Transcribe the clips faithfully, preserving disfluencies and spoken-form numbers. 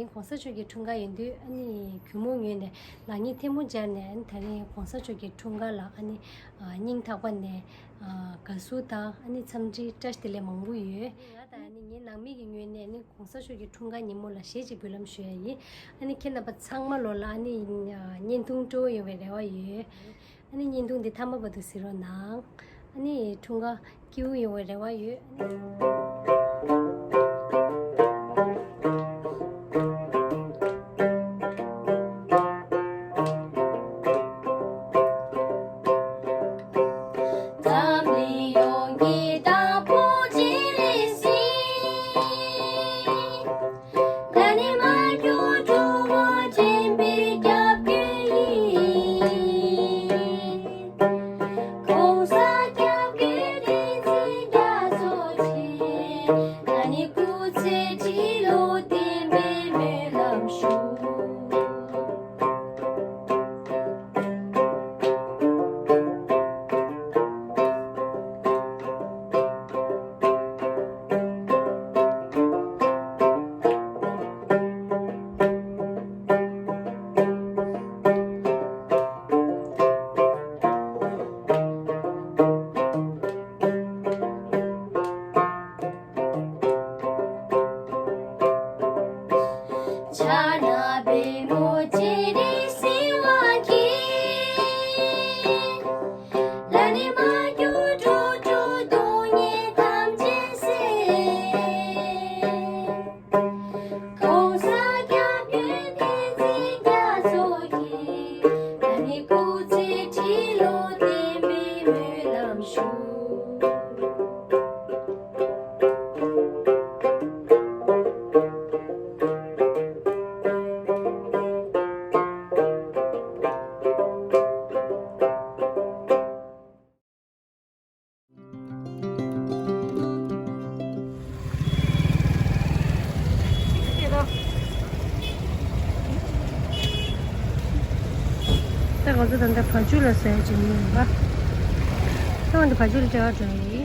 གོང་ས་མཆོག་གི་འཁྲུངས་སྐར་ཡིན་དུས་ཨ་ནི་གུས་མོ་ངོས་ནས་ལག་གཉིས་ཐལ་མོ་སྦྱར་ནས་ཨ་ནི་ད་རིང་གོང་ས་མཆོག་གི་འཁྲུངས་སྐར་ལ་ཨ་ནི་སྙིང་ཐག་པ་ནས་དགའ་བསུ་དང་ཨ་ནི་འཚམས་འདྲི་བཀྲ་ཤིས་བདེ་ལེགས་མང་པོ་ཡོད། ང་དང་ཨ་ནི་ངའི་ནང་མི་གི་ངོས་ནས་ཨ་ནི་གོང་ས་མཆོག་གི་འཁྲུངས་སྐར་ཉིན་མོ་ལ་ཞེ་གཅིག་འབུལ་ལམ་ཞུ་ཡ་ཡིན། ཨ་ནི་ཁྱེད་རྣམ་པ་ཚང་མ་ལོ་ལ་ཨ་ནི་བརྙན་ཐུང་སྤྲོ་བོ་ཡོང་བའི་རེ་བ་ཡོད། ཨ་ནི་བརྙན་ཐུང་འདི་མཐའ་མ་བར་དུ་གཟིགས་རོགས་གནང་། ཨ་ནི་འཁྲུངས་སྐར་སྐྱིད་པོ་ཡོང་བའི་རེ་བ་ཡོད། འཛམ་གླིང་ཡོངས་ཀྱི་དང་པོ་སྤྱི་ལེ་ཟིན། ད་ནི་མ་གྱུར་འགྲོ་བ་འདྲེན་པའི་སྐྱབས་མགོན་ཡིན། གོང་ས་སྐྱབས་མགོན་བསྟན་འཛིན་རྒྱ་མཚོ་ཆེ། ད་ནི་སྐུ་ཚེ་ཁྲི་ལོ་བརྟན་པའི་སྨོན་ལམ་ཞུ། ཕྱག་ན་པདྨོ་སྤྱན་རས་གཟིགས་དབང་གིས། ལ་ནི་མ་གྱུར་འགྲོ་དྲུག་སྟོང་ཉིད་ཐམས་ཅད་གསལ། གོང་ས་སྐྱབས་མགོན་བསྟན་འཛིན་རྒྱ་མཚོ་ཡི། ད་ནི་སྐུ་ཚེ་ཁྲི་ལོ་བརྟན་པའི་སྨོན་ལམ་ཞུ། ད་ང་ཚོ་ད་ལྟ་བ་ཇུ་ལ་ཟེར་གྱི་མི་ཡིན་པ། ད་ང་ཚོ་བ་ཇུ་ལ་འབྲེལ་བ་འགྲོ་ཡི།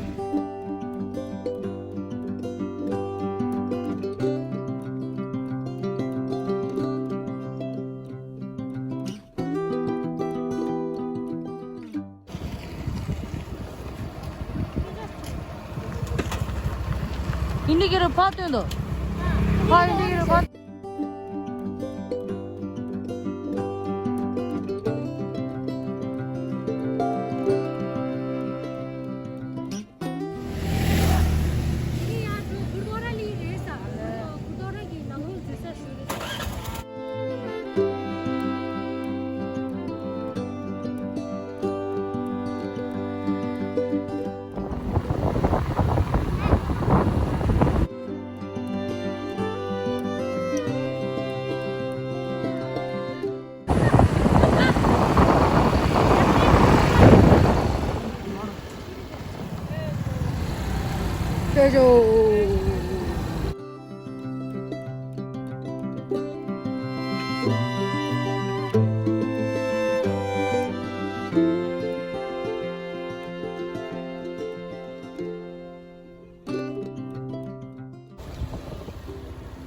ཡིན་འདི་གི་རུ་ཕ་སྟོན་དོ། ཕ་ཡིན་འདི་གི་རུ་ཕ།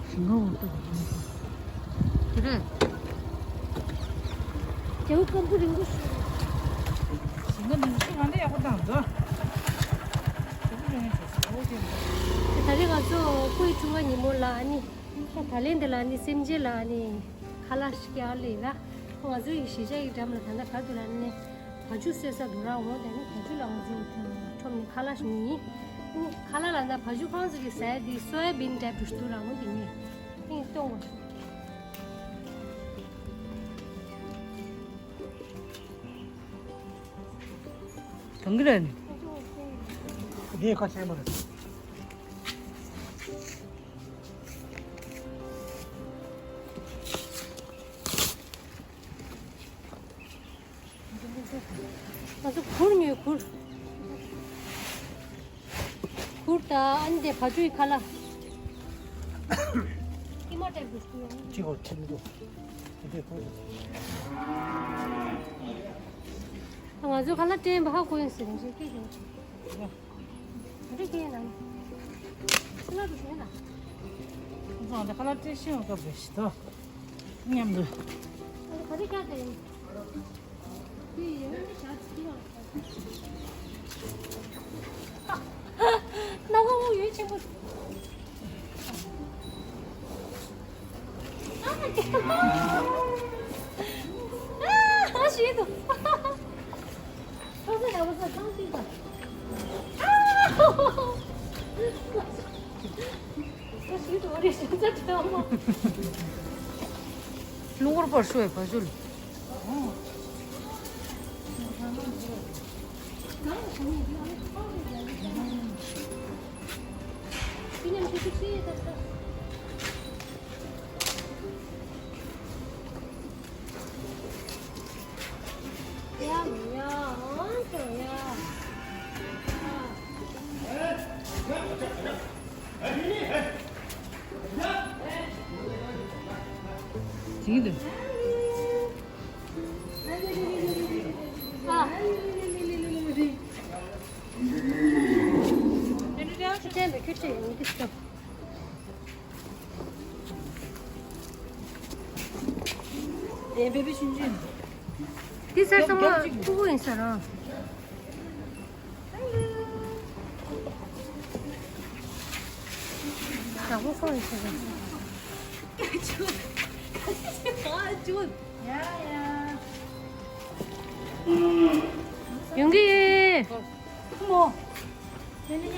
ཞིང་ཁ་འོག་ཏུ་དེ་རེད། རྒྱལ་པོ་སྐམ་པོ་རིང་པོ་ཞིག་ཞིང་ཁ་འདི་ཚོ་གང་འདྲ་ཡག་པོ་བཏང་འདུག་ཞིང་ཁ་རིང་ཞིག་ཟ་འོ་དེ་འདུག་དེ་རིང་ང་ཚོ་སྐུའི་འཁྲུངས་སྐར་ཉིན་མོ་ལ་ཨ་ནི་ད་ད་ལན་འདི་ལ་ཨ་ནི་སེམས་ཅན་ལ་ཨ་ནི་ཁ་ལག་ཞིག་ཡག་ལེ་ཡིན་ལ། ང་ཚོ་ཡི་གཞིས་ཆགས་ཡི་འགྲམ་ལ་ད་ལྟ་ག་དུ་ལ་ཨ་ནི། བ་ཕྱུགས་གསོད་ས་དུ་ར་འོང་དེ་ནི་བ་ཕྱུགས་ལ་ང་ཚོས་ཁྲོམ་ནས་ཁ་ལག་ཞིག་ཉོས་ཡིན། ཨ་ནི་ཁ་ལག་ལ་ན་བ་ཕྱུགས་ཁང་ཚོ་གི་ཟས་དེ་སོ་ཡ་བིན་ཊའིབ་ཏུ་ཞིག་འདུག་ར་འོང་དེ་ཉོས། ཨ་ནི་གཏོང་བ། གང་གི་རེད། དེ་ཁ་ཆེན་པོ་རེད། ང་ཚོ་གུར་ཉོས་གུར། གུར་དང་ཨ་ནི་དེ་བ་ཕྱུགས་ཀྱི་ཁ་ལག་ཀི་མ་ཏྲེ་བུ་སུ་ཡོང་། ཅི་གོ་ཁྱིམ་དུ། དེ་གུར། ང་ཚོ་ཁ་ལག་སྟོན་པ་ཧ་གོ་ཡིན་ཟེར་ནས་ཅིག་སྐད་ཆ་ཅིག་འདི་གས་ན། ཕྱི་ལ་དུ་ཞོན་ན། ང་ད་ཁ་ལག་སྤྲད་ཤེས་ཡོང་སྐབས་རེ་ཞིག་ཏོ། མཉམ་དུ། ནང་ཁོག་ཡོད་ཆེན་པོ། ཨ་ཞིག་ཏུ། ཁོ་ཚོ་ཡག་པོ་ས་ཚང་ཞིག་དང་། ཨ་ཞིག་ཏུ་འོ་རེ་ཞིག་ས་ཁྲལ་མོ། ལུང་བར་པར་ཤོད་པ་ཞུ་ལ། འདི་ཚར་སོང་བ་ཕྲུ་གུ་ཡིན་ས་རང་། ཡག་པོ་ཁོ་ཡིན་ས་རང་། ཡོང་གི་ཡོད། ཁོ་མོ། ཨ་ཨ།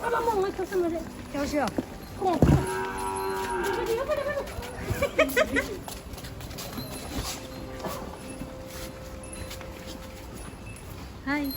ཨ་མ་མ་ང་ཁྱོད་ས་མ་རེད། ཡག་ཤོས། ཁོང་། ཧའི།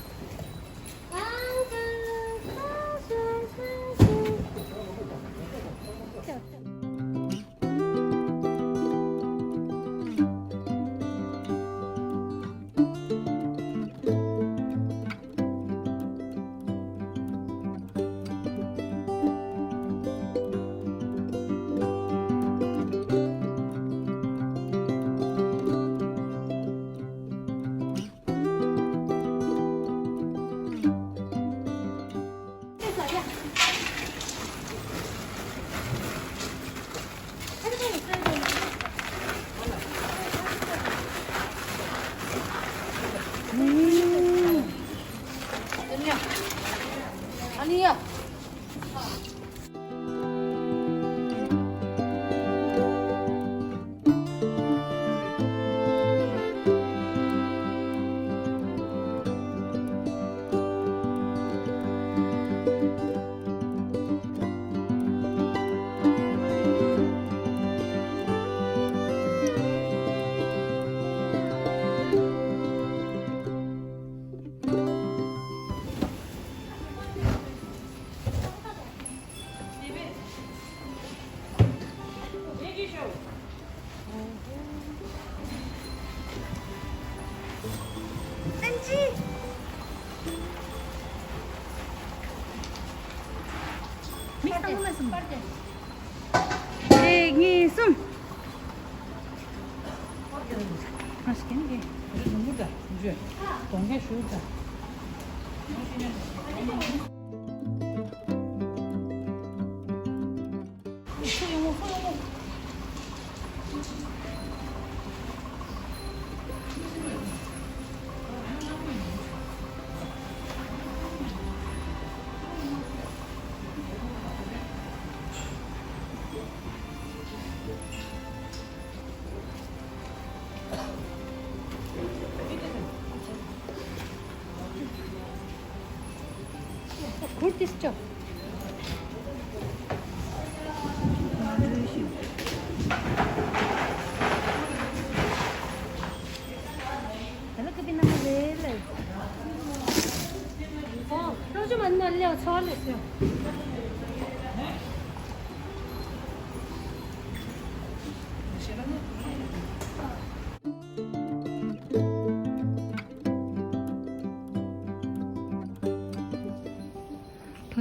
གཅིག་གཉིས་གསུམ།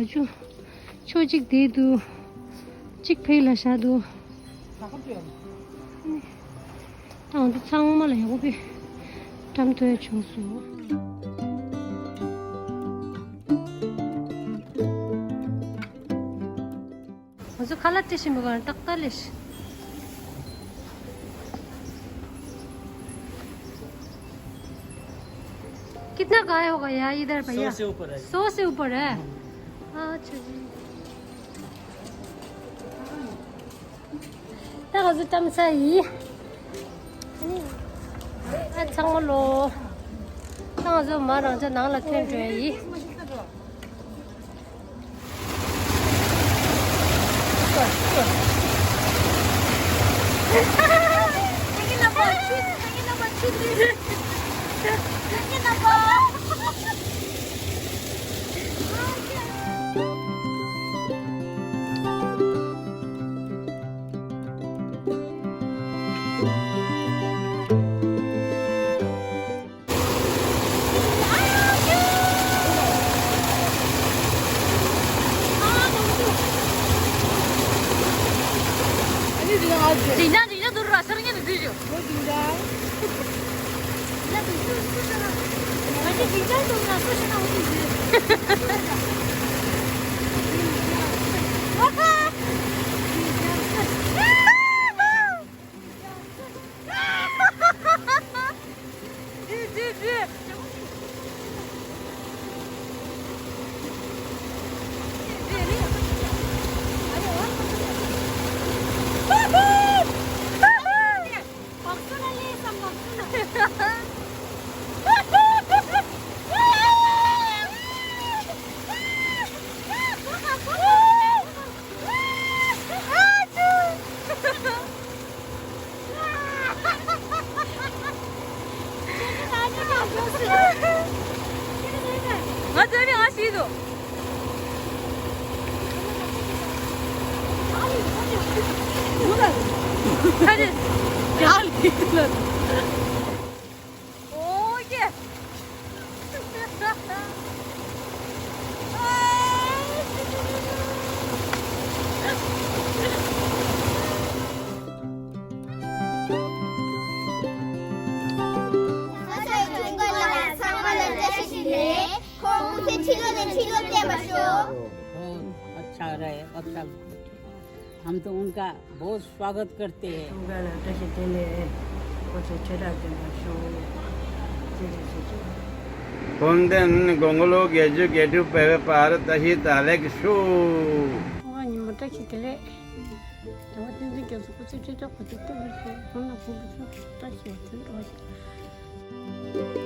བ་ཆུ། ཕྱོགས་གཅིག་དེ་འདུག་གཅིག་ཕེ་ལ་བཞག་འདུག་ད་འདི་ཚང་མ་ལ་ཡག་པོ་ཕེ། ཐམ་ཐོས་བྱུང་སོང་། ང་ཚོ་ཁ་ལག་སྤྲད་བཞིན་པའི་སྒང་ཏག་ཏག་ལས། कितना का होगा यार इधर भैया? सौ से ऊपर है। सौ से ऊपर है? हाँ। अच्छा जी। ད་ང་ཚོ་ལྟ་མ་ཚར་ཡིན། ཨ་ནི། ཨ་ཚང་མ་ལོ། ད་ང་ཚོ་མ་རང་ཅག་ནང་ལ་ཐོན་འགྲོ་ཡ་ཡིན། ང་ཚོའི་མི་ང་ཤི་འདུག་ཁ་ཅིག་ཨོ་ཀེ། ཁོང་གིས་ཁྱེད་ཚོ་ལ་ཁྲིད་ལོ་བསྟན་པ་ཤོག་ཨོ། ཨ་ཆག་རེད། ཨ་ཆག་ཧམ་དུ་འོང་ཀ། बहुत स्वागत करते हैं। ཁྱུང་དགའ་ལ་བཀྲ་ཤིས་བདེ་ལེགས། ཁོ་ཚོ་ཁྱེད་དྲག་བདེ་བར་ཤོག་ཅེས་རེ་ཞུ་ཅིག་ཕུན་ལྡན་དགུང་ལོ་བརྒྱད་ཅུ་གྱ་དྲུག་འཕེལ་བར་ད་ཞིག་ད་ལེགས་ཤོག་ང་ཉིན་མོ་བཀྲ་ཤིས་བདེ་ལེགས། ཟླ་བ་བསྟན་འཛིན་རྒྱ་མཚོ་སྐུ་ཚེ་ཁྲི་ཕྲག་དགུ་བཅུ་བརྟན་པར་ཤོག་ཁོང་རྣམ་ཚང་གི་ཚོགས་བཀྲ་ཤིས་པ་དོན་འགྲུབ་པ་ཞིག